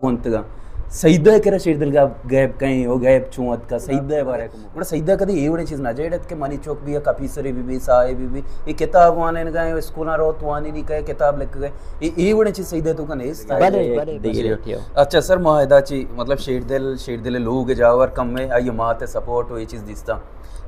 انتگا۔ سیدہ ءِ کرا شیردل غیب، غیب کئیں، او غیب چون اتکا، سیدہ ءِ بارے کم۔ گڑا سیدہ کدی اے وڑیں چیز نہ جیڑ ات کہ منی چک بی یک آفیسرے بی بی، صاحبے بی بی، اے کتاب وانینگا ایں، اسکولاں روت وانینی کئے، کتاب لکھگئے، اے، اے وڑیں چیز سیدہ ءِ توکا نیست۔ بلے، بلے، بلے۔ اچھا سر، ما ادا چی مطلب شیردل، شیردل ءِ لوگ جاور کم ایں، آئی ءِ مات ءِ سپورٹ و اے چیز دیستا۔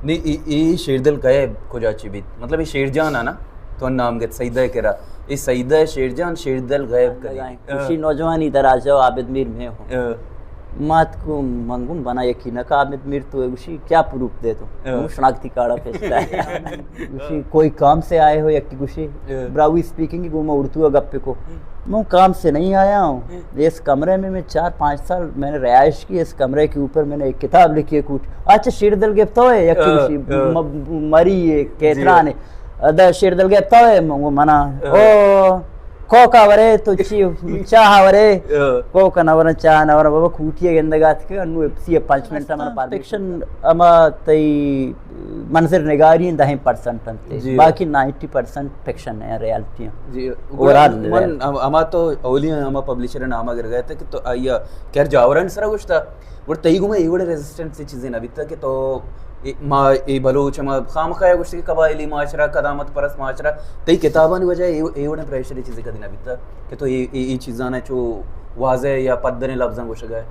نی اے، اے شیردل غیب کجا چی بیت؟ مطلب اے شیرجان ءَ نا تو نام گت سیدہ ءِ کرا۔ اے سیدہ، شیرجان، شیردل غیب کدی؟ گوشی نوجوانی دراجہ و عابد میر میں ہوں۔ مات کو من گوں بنا یقین نہ کہ عابد میر تو ہے۔ گوشی کیا پروف دے تو؟ گوشی شناختی کارڈ پیش کر۔ گوشی کوئی کام سے آئے ہو؟ یکی گوشی براہوئی اسپیکنگ، گوں ما اردو ءَ گپ کو۔ میں کام سے نہیں آیا ہوں، اس کمرے میں میں چار پانچ سال میں نے رہائش کی، اس کمرے کے اوپر میں نے ایک کتاب لکھی ہے کوٹ۔ اچھا شیردل غیب تو ہے؟ یکی گوشی م-، مری ہے کیتران ہے۔ ادا شیردل غیب تو ہے؟ من گوں منا۔ او کوکا ورے تو چی چاہ ورے؟ کوکا نہ ورن، چاہ نہ ورن، بابا کوٹی ءَ گندگ ات کہ انو سی پنچ منٹ من پار۔ فکشن اما تئی منظر نگاری دہیں پرسنٹ انت، جی۔ باقی نائنٹی پرسنٹ فکشن ہیں، ریالٹی ہیں۔ جی۔ اوورال من ہم-، ہما تو اولی ہما پبلشر نامہ گر گئے تھے کہ تو آیا کر جاوران سرا گوشتا، گڑا تئی گوما اے وڑیں ریزسٹنس چیزیں نہ بیتا کہ تو اے، ما اے بلوچ ما خامخا گوشت کہ قبائلی معاشرہ، قدامت پرست معاشرہ، تئی کتابانی وجہ اے، اے وڑیں پریشر چیزیں کدی نہ بیتا کہ تو اے، اے، اے چیزاں چو واضح یا پدریں لفظاں گوشگا ہے؟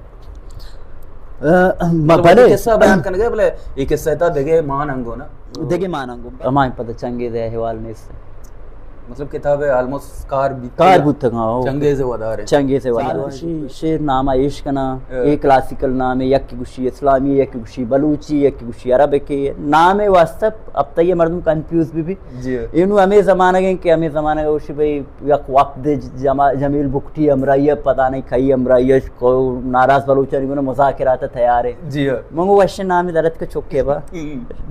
مطلب بلے۔ قصہ بیان کنگا ہے، بلے اے قصہ تا دگہ مان انگو نا۔ دگہ مان انگو۔ ہمائیں پتہ چنگیز ءِ احوال نیست۔ مطلب کتاب ءَ آلموسٹ کار بیت، کار بوتگ، ہاں، او۔ چنگیز ءِ ودار ہے۔ چنگیز ءِ ودار۔ گوشی شعر نامہ ایش کنا، اے کلاسیکل نام ہے، یکی گوشی اسلامی، یکی گوشی بلوچی، یکی گوشی عربی۔ نام ءِ واسطہ اب تئی مردم کنفیوز بی بی۔ جی۔ اینو ہمے زمانگ ہیں کہ ہمے زمانگ گوشی بھئی یک وقت دے جما-، جمیل بگٹی ہمراہی ءَ، پتہ نہیں کئی ہمراہی ءَ، کو ناراض بلوچانی گونا مذاکرات ءَ تیار ہے۔ جی ہاں۔ من گو وش نام درت کے چکے با۔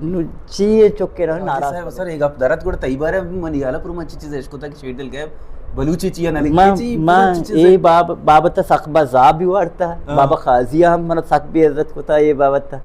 نو چی ہے چکے رہو ناراض صاحب، بلوچ۔ سر، ایک گپ درت گڑ تئی بارے من یالا پر من چی چیز اشکتا کہ شیردل غیب بلوچی چی ہے نہ لکھی من، چی، من چی چیز اے ہے؟ باب-، بابت سخت با زاب بھی وارتا۔ ہاں۔ بابا قاضی ہم من سخت بے عزت کتا اے بابت۔